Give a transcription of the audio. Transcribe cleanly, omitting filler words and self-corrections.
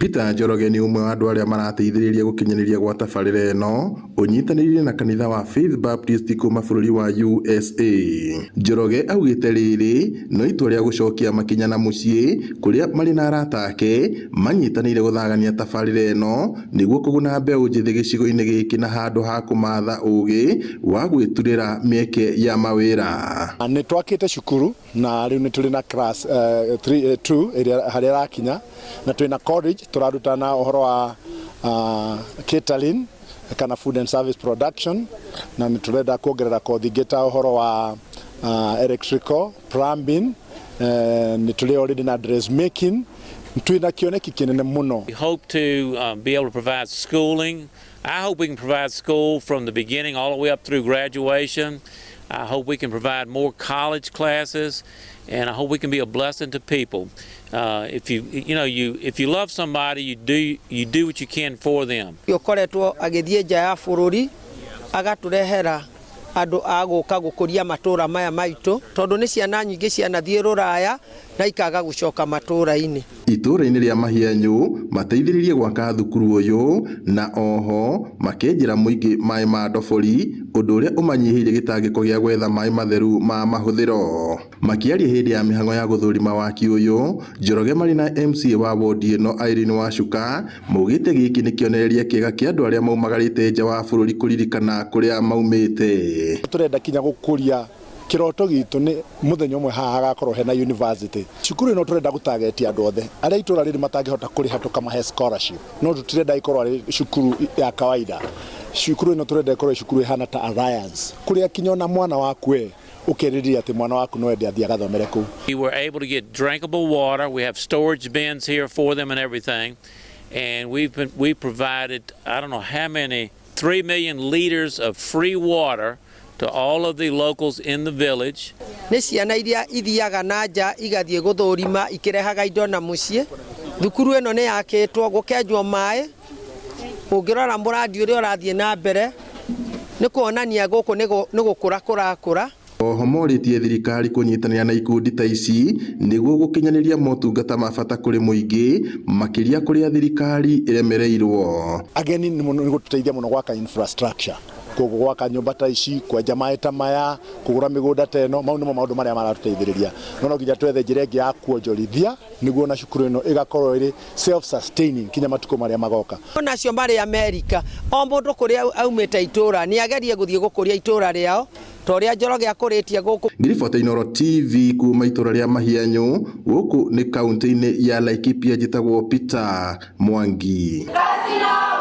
Peter Njoroge nĩ ũmwe wa andũ arĩa marateithĩrĩria gũkinyanĩria gwa tabarĩra ĩno ũnyitanĩire na kanitha wa Faith Baptist kuma bũrũri wa USA. Njoroge augĩte rĩrĩ no itua rĩa gũcokia makinya na mũciĩ kũrĩa marĩ na arata ake manyitanĩire gũthagania tabarĩra ĩno nĩguo kũguna mbeũ njĩthĩ gĩcigo-inĩ gĩkĩ na handũ ha kũmatha ũgĩ wa gwĩturĩra mĩeke ya mawĩra. Nĩ twakĩte cukuru na rĩu nĩ tũrĩ na class 3 2 ĩrĩa harĩa ĩrakinya, na twĩna college tũrarutana ũhoro wa catering kana food and service production, na nĩ tũrenda kuongerera kothi ingĩ ta ũhoro wa electrical, plumbing, nĩ tũrĩ already na dressmaking. Twĩna kĩoneki kĩnene mũno. We hope to be able to provide schooling. I hope we can provide school from the beginning all the way up through graduation. I hope we can provide more college classes, and I hope we can be a blessing to people. If you you know you if you love somebody, you do what you can for them. Ũkoretwo agĩthiĩ nja ya bũrũri agatũrehera andũ a gũka gũkũria matũra maya maitũ, tondũ nĩ ciana nyingĩ cianathiĩ rũraya na ikaga gũcoka matũra-inĩ. Itũũra-inĩ rĩa Mahianyu mateithĩrĩirie gwaka thukuru ũyũ na oho makenjera mũingĩ maĩ ma ndobori, ũndũ ũrĩa ũmanyihĩirie gĩtangĩko gĩa gwetha maĩ matheru ma mahũthĩro. Makĩaria hĩndĩ ya mĩhang'o ya gũthũrima waki ũyũ, Njoroge marĩ na MCA wa wodi ĩno Irene Wacuka maugĩte gĩkĩ nĩ kĩonereria kĩega kĩa andũ arĩa maumagarĩte nja wa bũrũri kũririkana kũrĩa maumĩte. Tũrenda kinya gũkũria kĩroto gitũ nĩ mũthenya ũmwe haha hagakorwo hena university. Cukuru ĩno tũrenda gũtagetia andũ othe arĩa itũra rĩrĩ matangĩhota kũrĩha, tũkamahe scholarship, no tũtirenda ĩkorwo arĩ cukuru ya kawaida. Cukuru ĩno tũrenda ĩkorwo cukuru ĩhana ta Alliance, kũrĩa kinya ona mwana waku we ũkerĩrĩria atĩ mwana waku no ende athiĩ agathomere kũu. We were able to get drinkable water. We have storage bins here for them and everything. And we provided, I don't know how many, 3 million liters of free water to all of the locals in the village. Nĩ ciana iria ithiaga na nja igathiĩ gũthũrima ikĩrehaga indo na mũciĩ. Thukuru ĩno nĩ yakĩtwo, gũkenjwo maĩ. Ũngĩrora mũrandi ũrĩa ũrathiĩ na mbere nĩ kuonania gũkũ nĩ gũkũra kũrakũra. Oho morĩtie thirikari kũnyitanĩra na ikundi ta ici nĩguo gũkinyanĩria motungata ma bata kũrĩ mũingĩ, makĩria kũrĩa thirikari ĩremereirwo. Ageni nĩ mũno nĩ gũtũteithia mũno gwaka infrastructure, koguo gwaka nyũmba ta ici, kwenja maĩ ta maya, kũgũra mĩgũnda ta ĩno, mau nĩmo maũndũ marĩa maratũteithĩrĩria. No nginya twethe njĩra ĩngĩ ya kuonjorithia nĩguo ona cukuru ĩno ĩgakorwo ĩrĩ self sustaining kinya matukũ marĩa magoka. Onacio marĩ Amerika, o mũndũ kũrĩa aumĩte itũra nĩ agerie gũthiĩ gũkũria itũra rĩao ta ũrĩa Njoroge akũrĩtie gũkũ. Ngiribota Inooro TV kuma itũra rĩa Mahianyu gũkũ nĩ kaunti-inĩ ya Laikipia, njĩtagwo Peter Mwangi. Kasino!